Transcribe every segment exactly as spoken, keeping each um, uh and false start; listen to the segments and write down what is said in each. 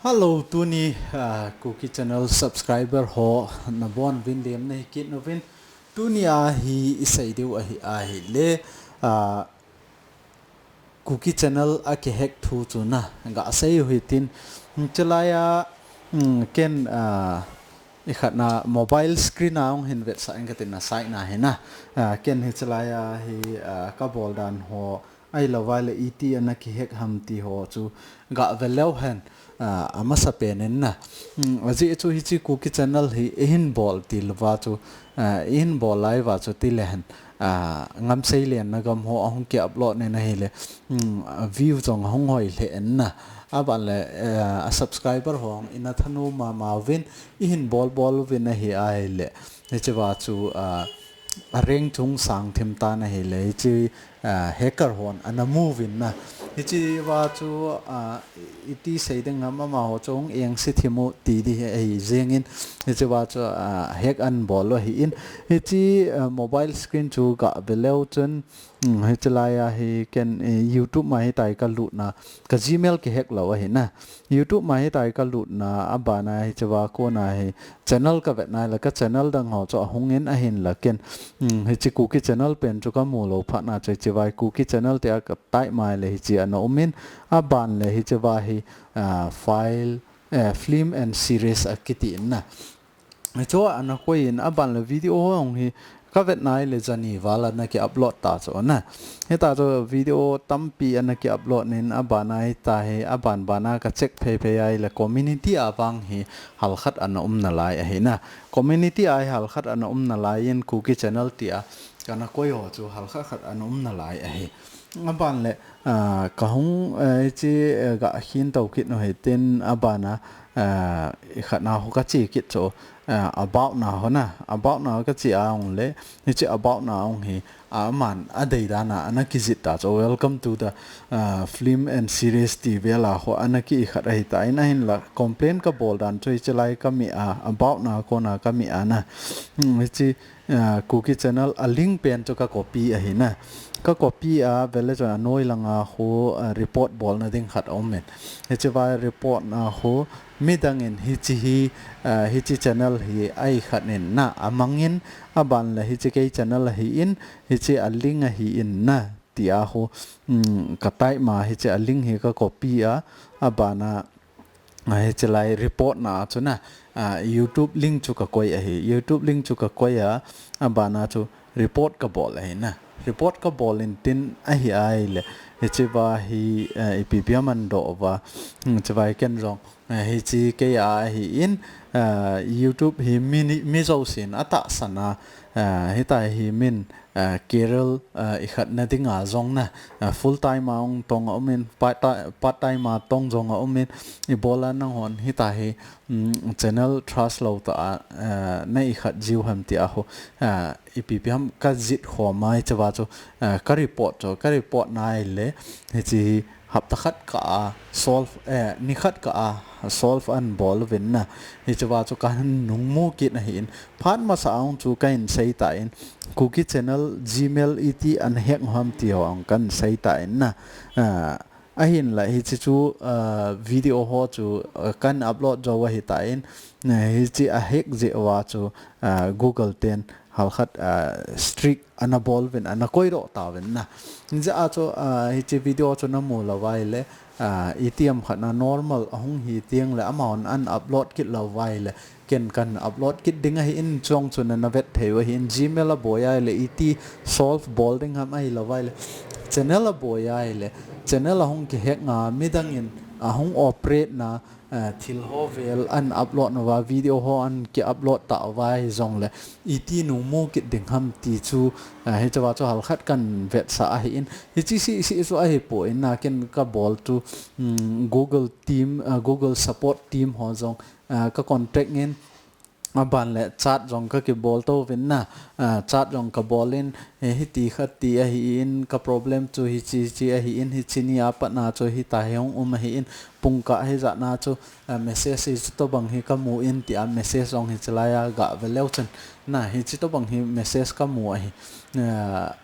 Hello, tuni, ah, Kuki Channel subscriber ho nabonuvin lemna hi kit uvin. Tuni a hi isei diu ahi, ahile, ah, Kuki Channel akihack thu chu na, gasei u hitin, chulai a, mm, ken, ah, ikhatna mobile screen a hung hin vetsah inge katina saina hi na, ah, ken hichulai a hi, ah, kabol dan ho, ahilouva le iti ana kihack ham ti ho chu gaveleu hen, ah, amasapen in na. Hmm, ajeh chu hiche Kuki Channel hi eihin bol tilouva chu, ah, eihin bol lai uva chu tile hen, ah, ngamsei lenna gam ho ahung ki upload nin ahile, hmm, view jong ahung hoi lheh in na. Aban le, eh, a subscriber ho ina thanom mama uvin, eihin bol bol uvin ahi ahile, hichea chu, ah, a rank chu hung sang thim tan ahile, hiche, ah, hacker hon ana mu uvin na. Hichea chu, ah, iti sei ding ham, amaho chu hung engse thim u ti ding ahi jengin, hichea chu, ah, hack ana bol u ahin, hiche, ah, mobile screen chu gaveleu chun, um, hichulai a hi ken, eh, YouTube ma hitia kalutna, ka Gmail kihack lou ahi na. YouTube ma hitia kalutna, abana hichea kona hi, channel kavet nai le ka channel dang ho chu ahung in ahinla ken, um, hiche Kuki Channel pen chu kamu lou phat na chu hichea hi Kuki Channel tia ka type mai le hiche ana um in, aban le hichea hi, ah, file, eh, film and series akiti in na. Hichea ana koi in aban le video ho jong hi kavet nai le jani val ana ki upload ta chu na. Hitia chu video tampi ana ki upload nin abana hitia hi aban bana ka check phei phei ahile community a vang hi halkhat ana um nalai ahi na. Community a hi halkhat ana um nalai in Kuki Channel tia kana koi ho chu halkhat khat ana um nalai ahi. Aban le, ah, kahung, eh, hiche, eh, gakhin tou kit u hitin abana, ah, ikhatna ho kache kit chu, ah, about na ho na, about na ho kache a ahung le, hiche about na hung hi, ah, aman adei dan a ana kijih ta chu, welcome to the, ah, film and series ti vel a ho ana ki ikhat ahitan ahinla complain kabol dan chu hichulai kami a, about na kona kami a na. Hmm, hiche, ah, Kuki Channel a link pen chu ka copy ahi na. Ka copy a vele chun anoi langa ho, ah, report bolna ding khat aum in. Hichea report na ho midang in hiche hi, ah, hiche channel hi a ikhat in na amang in aban le hiche kei channel ahin hiche a link ahin na tia ho, um, ka type ma hiche a link hi ka copy a abana Ah, hichulai report na chu na, ah, YouTube link chu ka koi ahi. YouTube link chu ka koi a, abana chu report kabol ahi na. Report kabol in tin ahi ahile, hichea hi, eh, ipi ipi aman doh uva. Hmm, hichea hi ken jong, eh, hiche kei a ahin, eh, YouTube hi mi ni, mi jousen atahsan a, eh, hitia hi min, ah, career, ah, ikhatna dinga jong na, ah, full time a hung tong aum in, part ti-, part time a tong jong aum in, ibola nanghon hitia hi, um, channel trust lou tah a, ah, na ikhat jiu ham tia ho, ah, ipi ipi ham kajih khom a hichea chu, ah, ka report chu, ka report na ahile, hiche hi, hapta khat kah a solve, eh, ni khat kah a solve ana bol uvin na. Hichea chu kahin nung mu kit ahin. Phat masa a hung chu kahin sei tan. Kuki Channel Gmail iti ana hack u ham ti ho hung kahin sei tan na. Ah, ahinla hiche chu, ah, video ho chu, ah, kahin upload jou ahitan. Na hiche a hack jeh uva chu, ah, Google ten halkhat, ah, strict ana bol uvin, ana koidoh tauvin na. Hijeh a chu, ah, hiche video chu namu lou uva ahile, ah, itiham khat na normal ahung hi teng le amahon ana upload kit lou uva ahile, ken kahin upload kit ding ahin chuong chu nana vet thei u ahin Gmail aboi ahile iti solve bol ding ham ahilou uva ahile channel aboi ahile channel ahung kihack a midang in ahung operate na ah, thil ho vel ana upload nauva, video ho ana ki upload tauva hijongle, iti nung mu kit ding ham ti chu, ah, hichea chu halkhat kahin vetsah ahin. Hiche seh seh chu ahipoi, na ken kabol chu, um, Google team, ah, Google support team ho jong, ah, ka contact in, aban le chat jong kakibol touvin na, ah, chat jong kabol in, eh, hiti khat ti ahin, ka problem chu hiche hiche ahin, hiche ni a pat na chu hitia hi hung um ahin, pungkah hijat na chu, ah, message hitobang hi kamu in tia message jong hiche lai a gave leu chun. Na, hitobang hi message kamu ahi. Ah,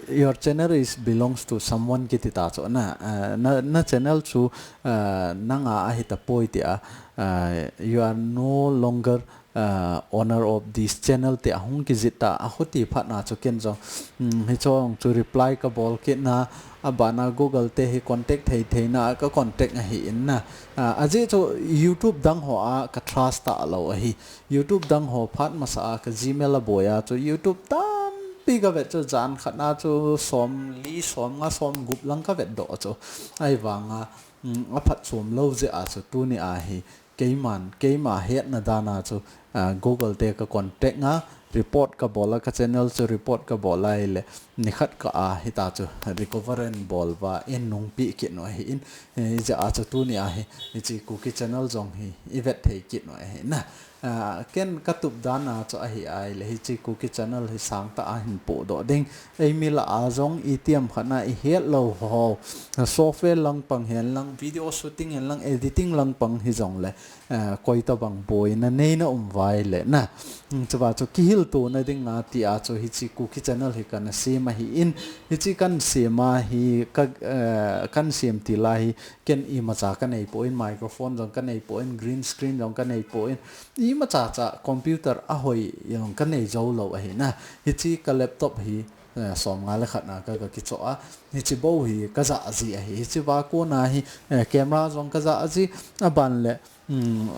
Your channel is belongs to someone kiti ta chu na, ah, na, na channel chu, ah, nanga ahi tapoi tia, ah, you are no longer, ah, owner of this channel tia hung kijih ta a, huti phat na chu ken jong, um, hichong chu reply kabol kit na, abana Google te hi contact thei thei na ka contact ahi in na, ah, ajeh chu YouTube dang ho a ka trust talou ahi. YouTube dang ho phat masa a ka Gmail aboi a chu YouTube tampi kavet chu jan khat na chu som li, som nga, som gup lang kavet doh chu. Ahivanga, um, aphatchom lou jeh a chu tuni a hi keiman, keima hetna dan a chu, ah, Google te ka contact nga, report kabol a, ka channel chu report kabol a ahile, nikhat kah a hita chu recover in bol uva, in nungpi kit u ahi in, eh, hijeh a chu tuni a hi, hiche Kuki channel jong hi i vet thei kit u ahi na. Ah, ken ka tup dan a chu ahi ahile, hiche Kuki channel hi sangtah a hin pohdoh ding. Eimi lah a jong itiham khat na i hetlou ho, software lang pang hen lang, video shooting hen lang, editing lang pang hijongle, ah, koi tabang boina neina um uva ahile na. Hmm, chua chu kihilto na ding a tia chu hiche Kuki channel hi kana sem ahi in, hiche kana sem a hi ka, eh, kana sem til a hi, ken imacha kanei poi, microphone jong kanei poi, green screen jong kanei poi, imacha cha computer ahoi jong kanei jou lou ahi na. Hiche ka laptop hi, eh, som nga le khat na ka, ka kichoh a. Hiche bou hi ka jah ji ahi. Hiche va kona hi, eh, camera jong ka jah ji, aban le, um,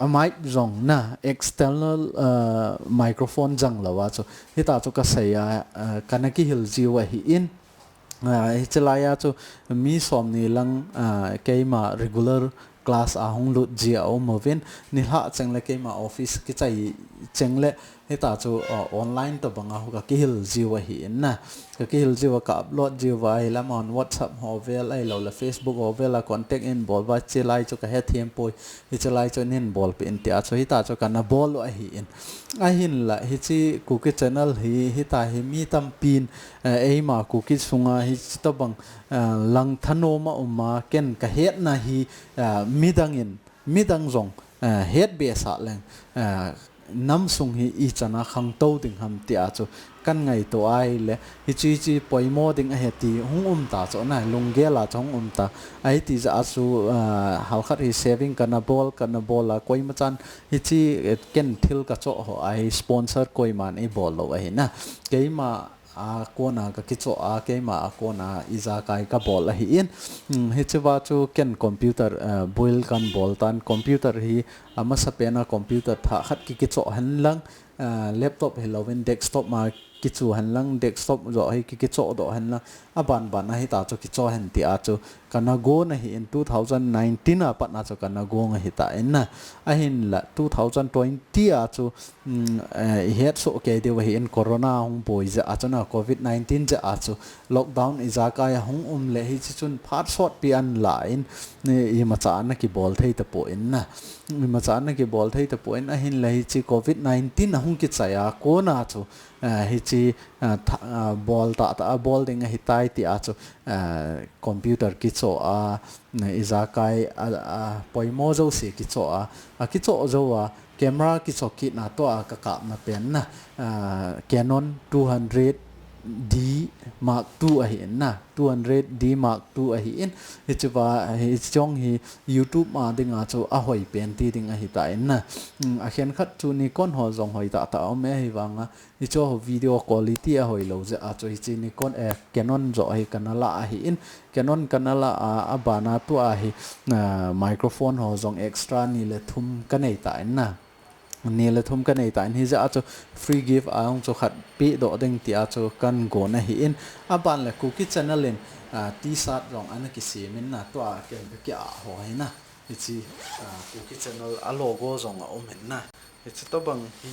a mic jong na, external, uh, microphone jang lou a chu. Hita chu ka sei a, uh, kana kihil jiu ahi in. Uh, hiche lai a chu mi som ni lang, uh, keima regular class a hung lut ji a um uvin. Nilhah cheng le keima office kichai cheng le hita chu, uh, online tabang a ka kihil jiu ahi in na. Ka kihil jiu a ka upload jiu va ahile amahon WhatsApp ho vel ahilou le Facebook ho vel a contact in bol uva, hiche lai chu ka hethem poi, hiche lai chu nin bolpeh in tia chu hita chu kana bol u ahi in. Ahinla hiche Kuki channel hi, hita hi mi tampin, eh, eima Kuki sunga hiche tabang, eh, lang thanom a um a, ken ka hetna hi, eh, midang in, midang jong, eh, het behseh leng, eh, nam sung hi ichan a khangtou ding ham tia chu kana ngaito ahile, hiche, hiche poimo ding ahi ti hung um ta chu na, lunggel a chu hung um ta. Ahi ti jeh a chu, ah, halkhat hi saving kana bol, kana bol a, koima chan hiche, eh, ken thil kachoh ho a hi sponsor koiman eibol lou ahi na. Keima a kona ka kichoh a, keima a kona ijakai kabol ahi in. Hmm, hiche va chu ken computer, eh, build kana bol tan, computer hi amasapen a computer thah khat ki, kichoh hen lang, ah, laptop hilouvin desktop ma kichu hen lang, desktop joh hi ki, kichoh doh hen lang, aban ban a hita chu kichoh hen tia chu kana gon ahi in, two thousand nineteen a pat na chu kana gon ahi ta in na. Ahinla two thousand twenty a chu, um, eh, i het soh kei diu ahi in, corona hung boi jeh a chu na, covid nineteen jeh a chu lockdown ijakai a hung um le hiche chun phat sotpi ana la in, imacha ana kibol thei tapon na. Imacha ana kibol thei tapon, ahinla hiche covid nineteen a hung kichai a kona chu, ah, hiche, ah, tha-, ah, bol tahtah a bol ding ahitai tia chu, ah, computer kichoh a, ijakai a, a poimo jouse kichoh a, akichoh jou a, camera kichoh kit na, tua kakapna pen na, ah, Canon two hundred D Mark two ahi in na, two hundred D Mark two ahi in, hiche va, hiche jong hi YouTube a dinga chu ahoi pen ti ding ahi ta in na. Um, akhen khat chu Nikon ho jong hoi tahtah a um e, ahivanga hiche ho video quality ahoi lou jeh a chu hiche Nikon, eh, Canon joh hi kana la ahi in, Canon kana la a, abana tua hi, ah, microphone ho jong extra ni le thum kanei ta in na. Ni le thum kanei ta in, hijeh a chu free gift a hung chu khat pehdoh ding tia chu kana gon ahi in, aban le Kuki channel in, ah, T-shirt jong ana kisem in na, tua ken ka ki ah ho hi na. Hiche, ah, Kuki channel a logo jong aum in na. Hiche tobang hi,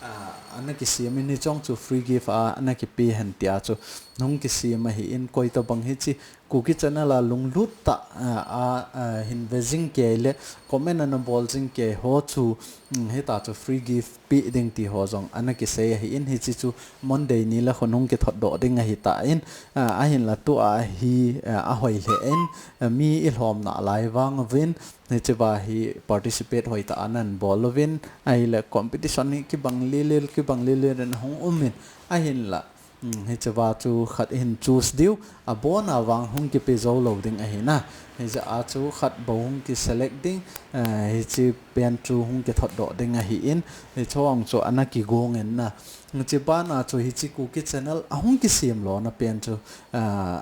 ah, ana kisem in, hiche jong chu free gift a ana kipe hen tia chu hung kisem ahi in, koi tobang hiche Kuki channel a lunglut tah, ah, a, ah, hin ve jing kei le comment ana bol jing kei ho chu, um, hita chu free gift pe ding ti ho jong ana kisei ahi in, hiche chu Monday ni le khun hung kithot doh ding ahi ta in, ah, ahinla tua hi, ah, ahoi lheh in, ah, mi i lhom nalai vang uvin, hiche va hi participate hoi tah a ana bol uvin, ahile competition hi kibang lilil, kibang lilil in hung um in, ahinla, Hmm, hiche va chu khat hin choose diu, abon a vang hung kipe jou lou ding ahi na. Hiche a chu khat bou hung kiselect ding, eh, hiche pen chu hung kithot doh ding ahi in, hiche ang chu ana kigong in na. Hiche ban a chu hiche Kuki channel ahung kisem lona pen chu, ah,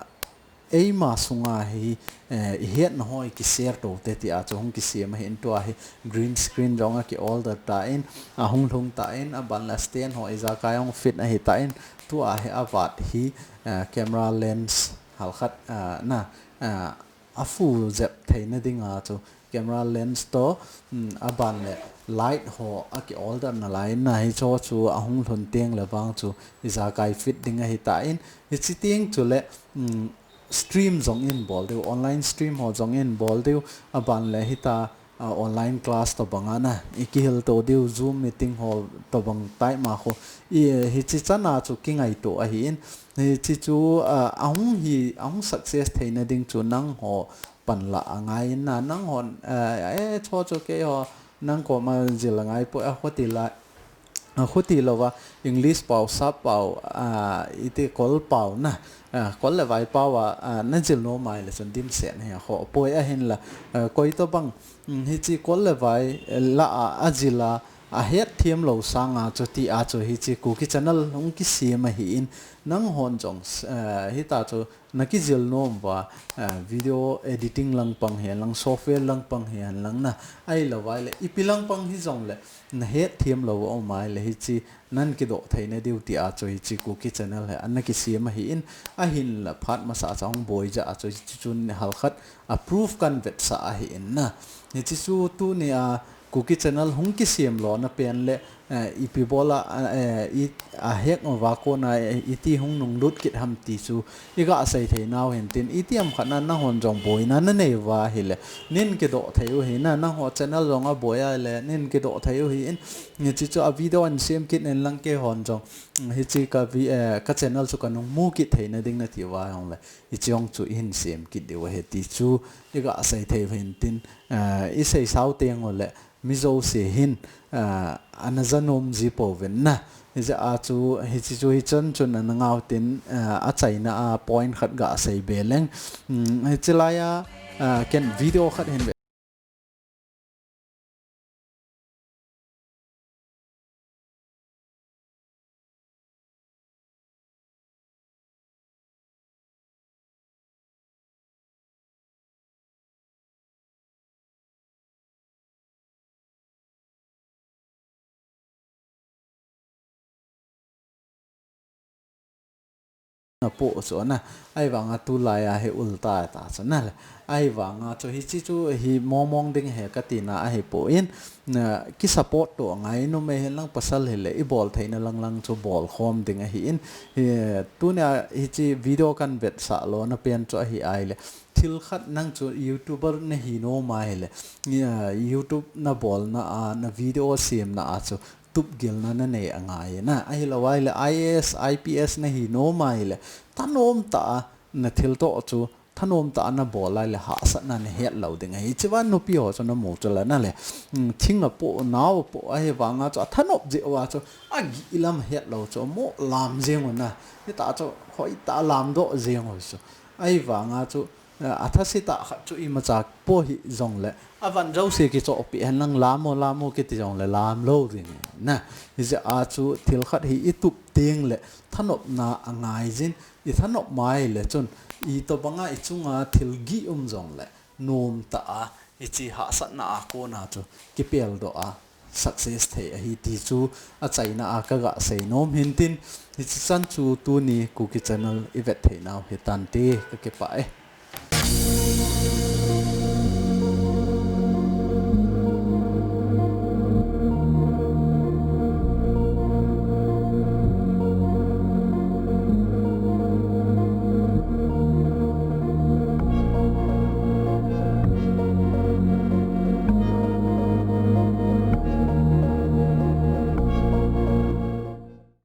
eima sunga hi, eh, ihetna ho ikishare to te ti a chu hung kisem ahi in tua hi green screen jong a ki order ta in, ahung lhung ta in, aban le stand ho ijakai hung fit ahi ta in, tua hi avat hi, eh, camera lens halkhat, eh, na, eh, afu jep theina ding a chu camera lens to, um, aban le light ho aki order nalai na hiche chu ahung lhun teng le vang chu ijakai fit ding ahi ta in, hiche teng chu le, um, stream jong in bol diu, online stream ho jong in bol diu, aban le hita, ah, online class tobang a na, ikihil to diu, Zoom meeting ho tobang tai ma kho, i, hiche chan a chu kingaito ahi in, hiche chu, ah, ahung hi, ahung success theina ding chu nangho panla angai in na, nanghon, ah, eh, cho cho keiho, nang koma jil angai poi, a, khuti la, a, khuti louva, English pao, sap pao, a, iti kol pao na, a, kol le vai pao a, a, najil nom mai le chun dimset hi akhoh poi ahinla, a, koi tobang, um, hiche kol le vai, eh, la a, ajil a, ahet thiam lou sanga chu ti a chu hiche Kuki channel hung kisem ahi in, nanghon jong, eh, hita chu nakijil nom uva, eh, video editing lang pang hihen lang, software lang pang hihen lang na, ahilou vai le, ipi lang pang hijong le, nahet thiam lou a um mai le, hiche nan kidoh theina diu ti a chu hiche Kuki channel hi ana kisem ahi in, ahinla phat masa a chu ahung boi jeh a chu hiche chu halkhat a proof kan vetsah ahi in na. Hiche chu tuni a Kuki channel hung kisem lona pen le, eh, ipi bol a, eh, i, ahet uva kona, eh, iti hung nunglut kit ham ti chu iga sei thei nau hin tin, itiham khat na nanghon jong boina nanei uva ahile, nin kidoh thei u hi na, nangho channel jong aboi a le, nin kidoh thei u hi in, hiche chu a video in sem kit in lang keihon jong, mm, hiche ka vi-, eh, ka channel chu kanung mu kit theina ding nati uva jong le, hiche jong chu ihin sem kit diu ahi ti chu iga sei thei u hin tin, eh, isei sao teng u le, mi jouse hin, ah, ana ja nom ji pouvin na. Hijeh a chu, hiche chu hichan chun ana ngau tin, ah, achaina a point khat ga sei be leng. Um, hiche lai a, ah, ken video khat hin ve. Napoh chu ana, ahivanga tulai a hi ulta ta chu na le. Ahivanga chu hiche chu hi mong mong ding ahi katina ahipoi in, na, ki support to angai, numei hihen lang pasal hile, ibol theina lang lang chu bol khom ding ahi in, hi, tunia hiche video kan vetsah lona pen chu ahi ahile, thil khat nang chu YouTuber nahi nom ahile, ni, ah, YouTube nabolna a, na video semna a chu tupgilna nanei angai na. Ahilou ahile IAS, IPS nahi nom ahile, thanom tah a na thil toh chu thanom tah a nabol ahile hahsatna nahet lou ding ahi. Hiche va nupi ho chu namu chu la na le, um, thing apoh, nao apoh, ahivanga chu athanop jeh uva chu agih lam het lou chu amo lam jeng u na. Hitah chu hoitah a lamdoh jeng u chu. Ahivanga chu, eh, athase tah khat chu imacha po hijong le, avan jouse kichohpeh hen lang, lam o, lam o kiti jong le lam lou ding na. Hijeh a chu thil khat hi itup teng le thanopna angai jin, ithanop mai le chun itobanga ichunga thil gih um jong le, nom tah a, hiche hahsatna a kona chu kipel doh a, success thei ahi ti chu achaina a kaga sei nom hin tin, hiche chan chu tuni Kuki channel ivet thei nau hitante, kakipah e.